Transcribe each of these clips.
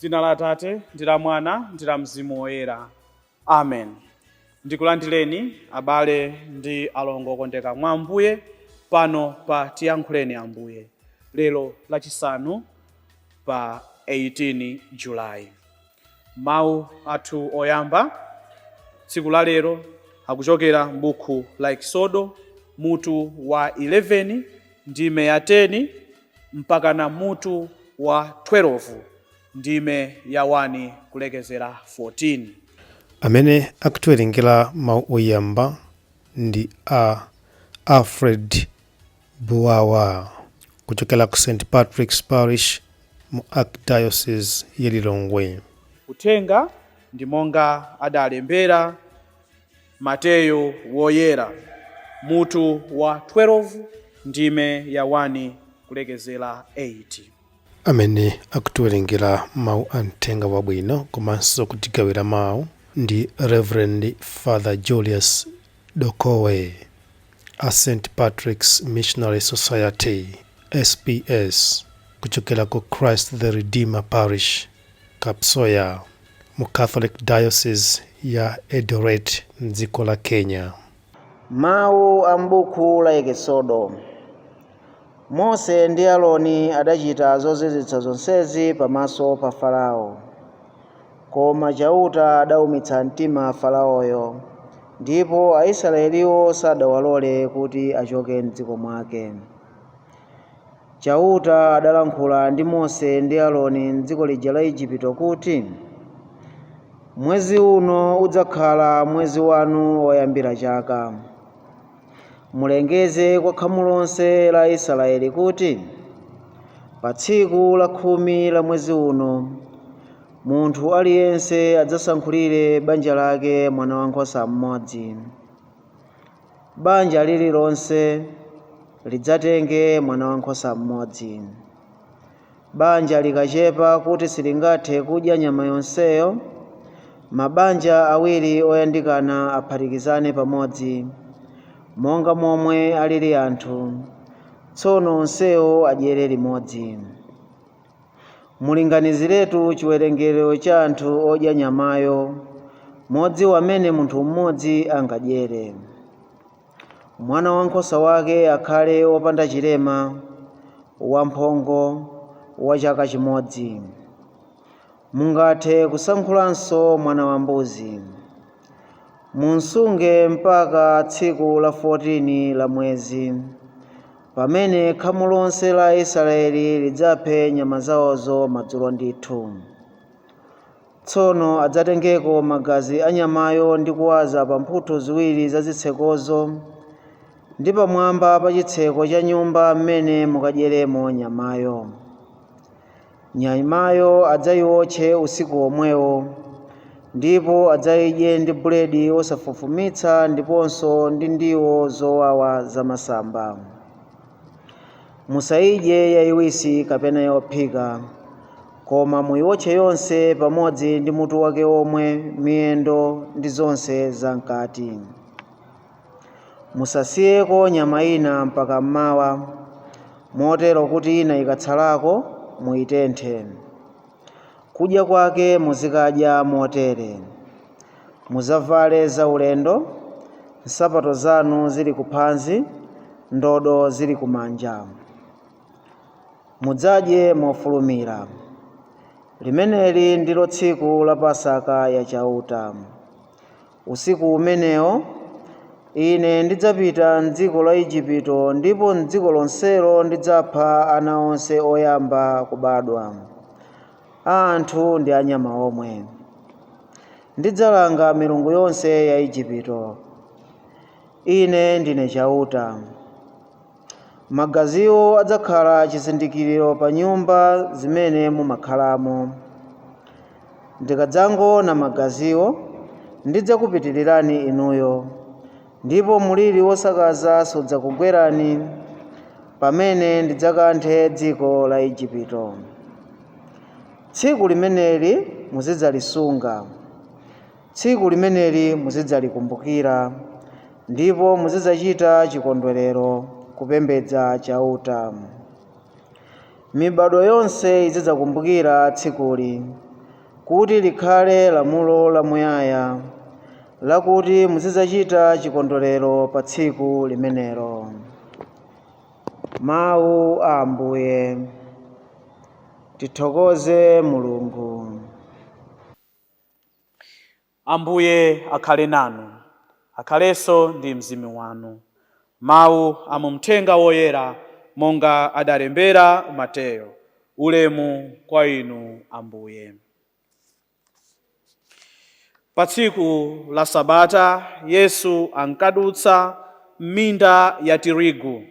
M'dzina la Atate, ndi la Mwana, ndi la Mzimu Woyera. Amen. Ndikulandireni abale ndi alongo okondeka mwa Ambuye pano pa Tiyankhuleni Ambuye lero lachisanu pa 18 July. Mawu athu oyamba tsiku la lero akuchokera m'buku la Eksodo mutu wa 11 ndime ya 10 mpakana mutu wa 12 ndime ya 1 kulekezera 14. Amene akutiwerengera mawu oyamba ndi a Alfred Buwawa kuchokera ku St Patrick's Parish mu Archdiocese ya Lilongwe. Uthenga ndi monga adalembera Mateyu Woyera mutu wa 12 ndime ya 1 kulekezera 8. Amene akutiwerengera mawu a mthenga wabwino komanso kutigawira mawu ndi Reverend Father Julius Dokowe a St Patrick's Missionary Society SPS kuchokera ku Christ the Redeemer Parish, Kapsoya, mu Catholic Diocese ya Eldoret mdziko la Kenya. Mawu a m'buku la Ekisodo. Mose ndi Aaroni adachita zozizwitsa zonsezi pamaso pa Farao. Koma Chauta adaumitsa mtima Faraoyo, ndipo Aisraeliwo sadawalole kuti achoke m'dziko mwake. Chauta adalankhula ndi Mose ndi Aaroni m'dziko lija la Ejipito kuti, Mwezi uno udzakhala mwezi wanu woyambira chaka. Mulengeze kwa khamu lonse la Aisraeli kuti, pa tsiku la 10 la mwezi uno, munthu aliyense adzasankhulire banja lake mwana wankhosa mmodzi. Banja lililonse lidzatenge mwana wankhosa mmodzi. Banja likachepa kuti silingathe kudya nyama yonseyo, mabanja awiri oyandikana aphatikizane pamodzi, monga momwe alili anthu, tsono onsewo adyere limodzi. Mulinganiziretu chiwerengero cha anthu odya nyamayo, modziwa mmene munthu mmodzi angadyere. Mwana wankhosa wake akhale wopanda chilema, wamphongo, wa chaka chimodzi. Mungathe kusankhulanso mwana wambuzi. Munsunge mpaka tsiku la 14 la mwezi, pamene khamu lonse la Israeli lidzaphe nyama zawozo madzulo ndithu. Tsono adzatengeko magazi a nyamayo ndi kuwaza pa mphuthu ziwiri za zitsekozo ndi pamwamba pa chitseko cha nyumba mmene mukadyeremo nyamayo. Nyamayo adzayiwotche usiku womwewo, ndipo adzayidye ndi buledi wosafufumitsa ndiponso ndi ndiwo zowawa zamasamba. Musayidye yayiwisi kapena yophika, koma muyiwotche yonse pamodzi ndi mutu wake omwe, miyendo ndi zonse zam'kati. Musasiyeko nyama ina mpaka mmawa, motero kuti ina ikatsalako muyitenthe. Kudya kwake muzikadya motere: muzavale zaulendo, nsapato zanu zili kuphazi, ndodo zili kumanja. Mudzadye mofulumira. Limeneli ndilo tsiku la Pasaka ya Chauta. Usiku umenewo ine ndidzapita m'dziko la Igupto, ndipo m'dziko lonselo ndidzapha ana onse oyamba kubadwa, a anthu ndi anyama omwe. Ndidzalanga milungu yonse ya Igupto. Ine ndine Chauta. Magaziwo adzakhala chizindikiro pa nyumba zimene mumakhalamo. Ndikadzangoona magaziwo, ndidzakupitirirani inuyo, ndipo mliri wosakaza sudzakugwerani pamene ndidzakanthe dziko la Igupto. Tsiku limeneli muzidzalisunga, tsiku limeneli muzidzalikumbukira, ndipo muzidzachita chikondwerero kupembedza Chauta. Mibadwo yonse izidzakumbukira tsikuli. kuti likhale lamulo lamuyaya, lakuti muzidzachita chikondwerero pa tsiku limenelo. Mawu a Ambuye. Tithokoze Mulungu. Ambuye akhale nanu, akhalenso ndi mzimu wanu. Mawu a mu Mthenga Woyera monga adalembera Mateyo. Ulemu kwa inu, Ambuye. Pa tsiku la Sabata Yesu ankadutsa m'minda ya tirigu.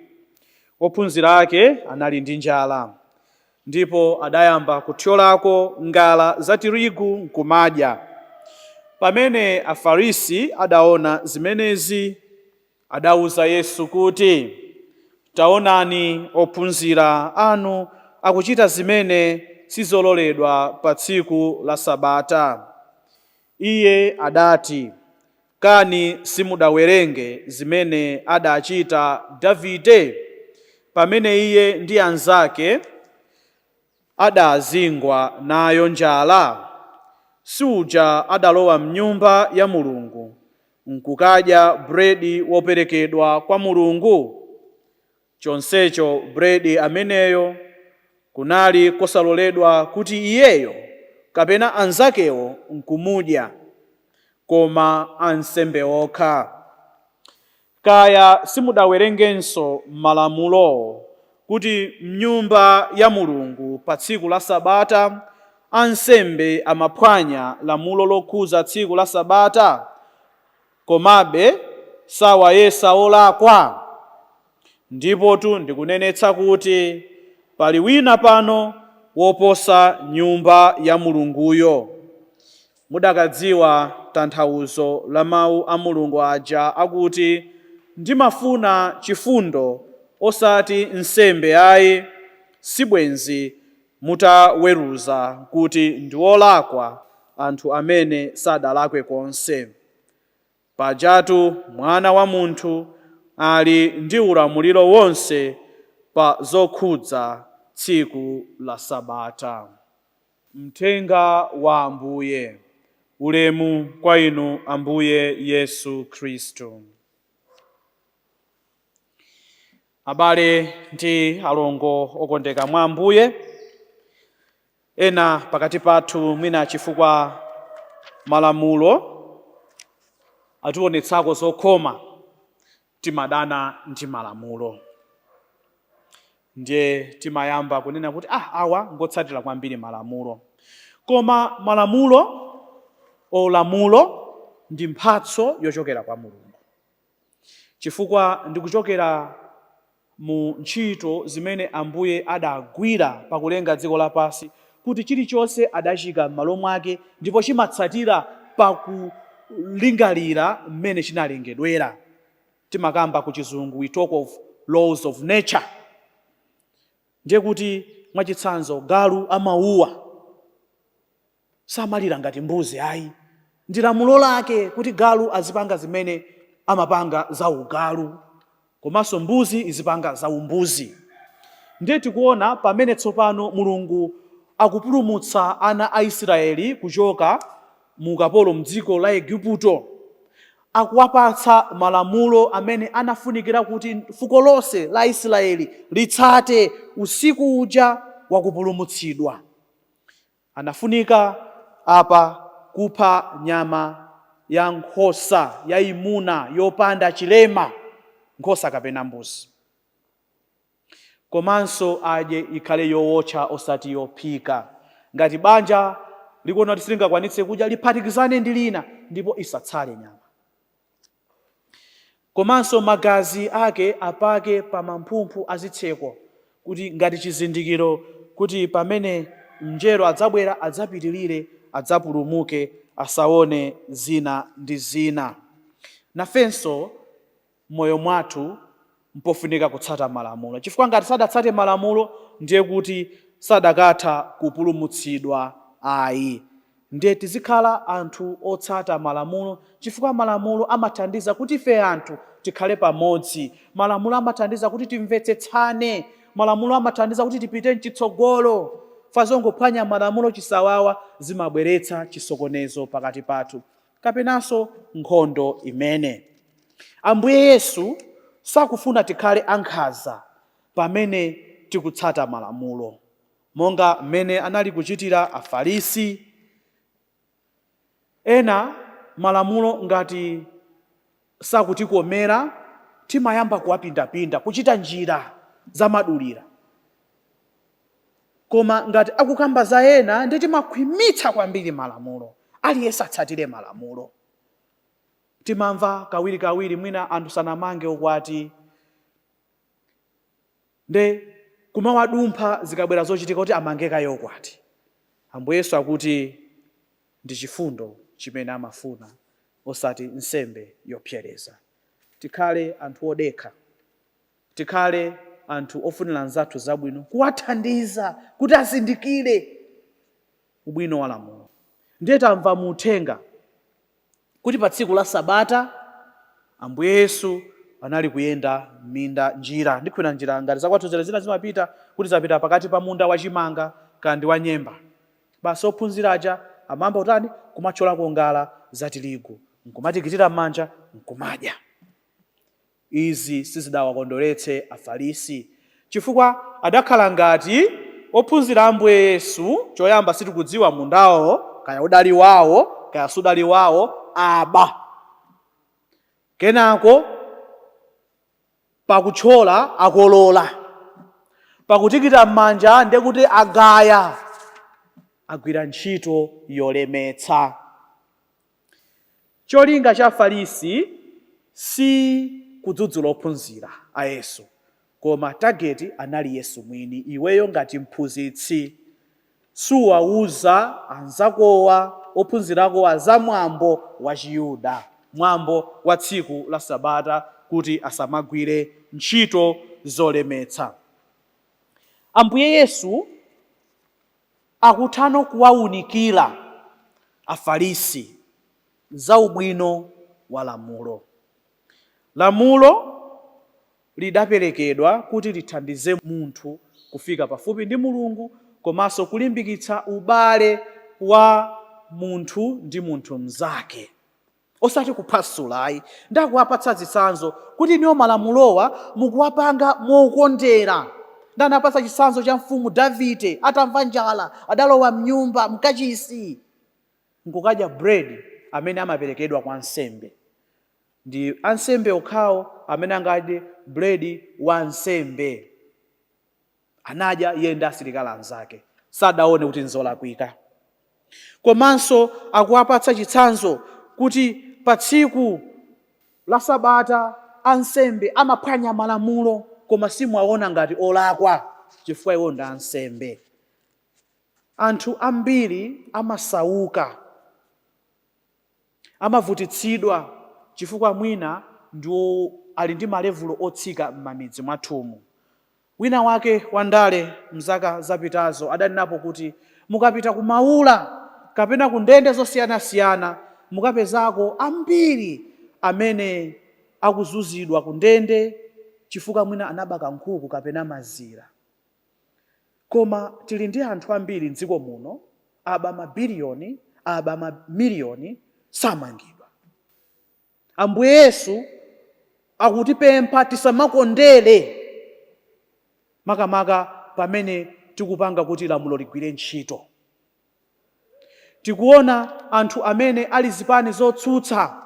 Ophunzira ake anali ndi njala, ndipo adayamba kuthyolako ngala za tirigu nkumadya. Pamene Afarisi adaona zimenezi, adawuza Yesu kuti, "Taonani, ophunzira anu akuchita zimene sizololedwa pa tsiku la Sabata." Iye adati, "Kani simudawerenge zimene adachita Davide pamene iye ndi anzake adazingwa nayo njala? Suja adalowa mnyumba ya Mulungu nkukadya buledi woperekedwa kwa Mulungu, chonsecho buledi ameneyo kunali kosaloledwa kuti iyeyo kapena anzakewo nkumudya, koma ansembe okha. Kaya simudawerengenso m'malamulo kuti mnyumba ya Mulungu pa tsiku la Sabata ansembe amaphwanya lamulo lokhuza tsiku la Sabata, komabe sawayesa olakwa? Ndipotu ndikunenetsa kuti pali wina pano woposa nyumba ya Mulunguyo. Mudakadziwa tanthauzo la mawu a Mulungu aja akuti, 'Ndimafuna chifundo osati nsembe ayi,' sibwenzi mutaweruza kuti ndi olakwa anthu amene sadalakwe konse. Pajatu Mwana wa Munthu ali ndi ulamuliro wonse pa zokhudza tsiku la Sabata." Mthenga wa Ambuye. Ulemu kwa inu, Ambuye Yesu Khristu. Abale ndi alongo okondeka mwa Ambuye, ena pakati pathu mwina chifukwa malamulo ationetsako zokhoma, timadana ndi malamulo, ndiye timayamba kunena kuti, "Ah, awa ngotsatira kwambiri malamulo." Koma malamulo, olamulo, ndi mphatso yochokera kwa Mulungu, chifukwa ndikuchokera mu ntchito zimene Ambuye adagwira pakulenga dziko lapansi, kuti chilichonse adachika m'malo mwake ndipo chimatsatira pakulingalira mmene chinalengedwera. Timakamba ku Chizungu, we talk of laws of nature. Ndiye kuti mwachitsanzo galu amauwa, samalira ngati mbuzi ayi. Ndi lamulo lake kuti galu azipanga zimene amapanga za ugalu, komanso mbuzi izipanga za umbuzi. Ndiye tikuona pamene tsopano Mulungu akupulumutsa ana a Israeli kuchoka mu ukapolo mdziko la Igupto, akuwapatsa malamulo amene anafunikira kuti fuko lonse la Israeli litsate usiku uja wakupulumutsidwa. Anafunika apa kupha nyama ya nkhosa yayimuna yopanda chilema, nkhosa kapena mbuzi, komanso adye ikhale yowotcha osati yophika. Ngati banja likuona kuti silingakwanitse kudya, liphatikizane ndi lina ndipo isatsale nyama. Komanso magazi ake apake pa mamphumphu azitseko, kuti ngati chizindikiro kuti pamene mngelo adzabwera adzapitirire, adzapulumuke, asaone zina ndi zina. Nafenso m'moyo mwathu mpofunika kutsata malamulo, chifukwa ngati sadatsate malamulo ndiye kuti sadakatha kupulumutsidwa ayi. Ndiye tizikhala anthu otsata malamulo, chifukwa malamulo amathandiza kuti ife anthu tikhale pamodzi. Malamulo amathandiza kuti timvetsetsane. Malamulo amathandiza kuti tipite mchitsogolo. Fazongophwanya malamulo chisawawa zimabweretsa chisokonezo pakati pathu kapenanso nkhondo imene. Ambuye Yesu sakufuna tikhale ankhanza pamene tikutsata malamulo, monga mmene anali kuchitira Afarisi. Ena malamulo ngati sakutikomera timayamba kuwapindapinda, kuchita njira zamadulira, koma ngati akukamba za ena ndi timakhwimitsa kwambiri malamulo, aliyense atsatire malamulo. Timamva kawirikawiri mwina anthu sanamange ukwati nde kumawadumpha zikabwera zochitika kuti amange kaye ukwati. Ambuye Yesu akuti ndi chifundo chimene amafuna, osati nsembe yopsereza. Tikhale anthu odekha, tikhale anthu ofunira anzathu zabwino, kuwathandiza kuti azindikire ubwino wa lamulo. Ndiye tamva mu uthenga kuti pa tsiku la Sabata Ambuye Yesu anali kuyenda m'minda, njira ndikhulupirira njira ngati zakwathu zija zina zimapita kuti zapita pakati pa munda wachimanga kandi wa nyemba. Basi ophunzira aja amayamba kutani? Kumathyolako ngala za tirigu nkumatikitira m'manja nkumadya. Izi sizidawakondweretse Afarisi, chifukwa adakhala ngati ophunzira Ambuye Yesu choyamba sitikudziwa mundawo kaya udali wawo kaya sudali wawo, aba. Kenako pakuthyola akolola, pakutikita m'manja ndiye kuti agaya, agwira ntchito yolemetsa. Cholinga cha Afarisi si kudzudzula ophunzira a Yesu, koma target anali Yesu mwini. Iweyo ngati mphunzitsi suwauza anzakowa, ophunzirakowa, za mwambo wa Chiyuda, mwambo wa tsiku la Sabata, kuti asamagwire ntchito zolemetsa. Ambuye Yesu akuthano kuwaunikira Afarisi za ubwino wa lamulo. Lamulo lidaperekedwa kuti lithandize munthu kufika pafupi ndi Mulungu komanso kulimbikitsa ubale wa munthu ndi munthu mnzake, osati kuphwasula. Ndakuwapatsa zitsanzo kuti niwo malamulowa mukuwapanga mokondera. Ndanapatsa chitsanzo cha mfumu Davide, atamva njala adalowa mnyumba mkachisi nkukadya bread amene amaperekedwa kwa ansembe. Ndi ansembe okhawo amene angadye bread wa nsembe. Anadya iye ndi asilikali anzake, sadaone kuti nzolakwika. Komanso akuwapatsa chitsanzo kuti pa tsiku la Sabata ansembe amaphwanya malamulo, koma simwaona ngati olakwa chifukwa iwo ndi ansembe. Anthu ambiri amasauka, amavutitsidwa chifukwa mwina ndiwo ali ndi malevulo otsika m'mamidzi mwathumu. Wina wake wandale mzaka zapitazo adanenapo kuti mukapita ku Maula kapena ku ndende zosiyanasiyana mukapezako ambiri amene akuzunzidwa ku ndende chifukwa mwina anaba nkhuku kapena mazira. Koma tili ndi anthu ambiri mdziko muno aba mabiliyoni, aba mamiliyoni, samangidwa. Ambuye Yesu akutipempha tisamakondere, makamaka pamene tikupanga kuti lamulo ligwire ntchito. Tikuona anthu amene ali zipani zotsutsa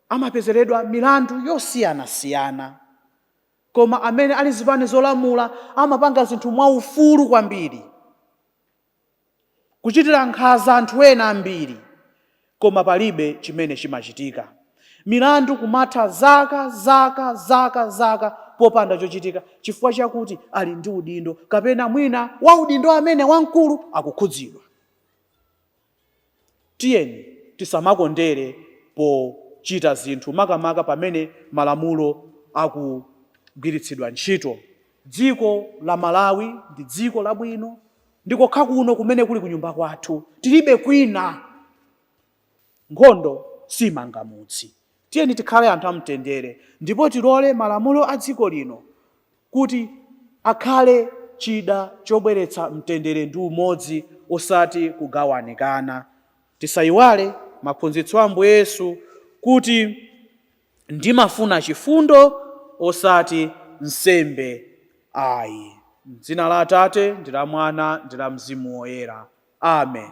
amapezeredwa milandu yosiyanasiyana, koma amene ali zipani zolamula amapanga zinthu mwaufulu kwambiri, kuchitira nkhanza anthu ena ambiri, koma palibe chimene chimachitika. Milandu kumatha zaka, zaka, zaka, zaka popanda chochitika, chifukwa chakuti ali ndi udindo kapena mwina wa udindo amene wamkulu akukhudzidwa. Tiyeni tisamakondere pochita zinthu, makamaka pamene malamulo akugwiritsidwa ntchito. Dziko la Malawi ndi dziko labwino, ndikokha kuno kumene kuli kunyumba kwathu, tilibe kwina. Nkhondo simanga mudzi. Tiyeni tikhale anthu amtendere ndipo tilole malamulo a dziko lino kuti akhale Chida chobweretsa mtendere ndi umodzi, osati kugawanikana. Tisayiwale maphunzitso a Ambuye Yesu kuti ndimafuna chifundo, osati nsembe ayi. M'dzina la Atate, ndi la Mwana, ndi la Mzimu Woyera. Amen.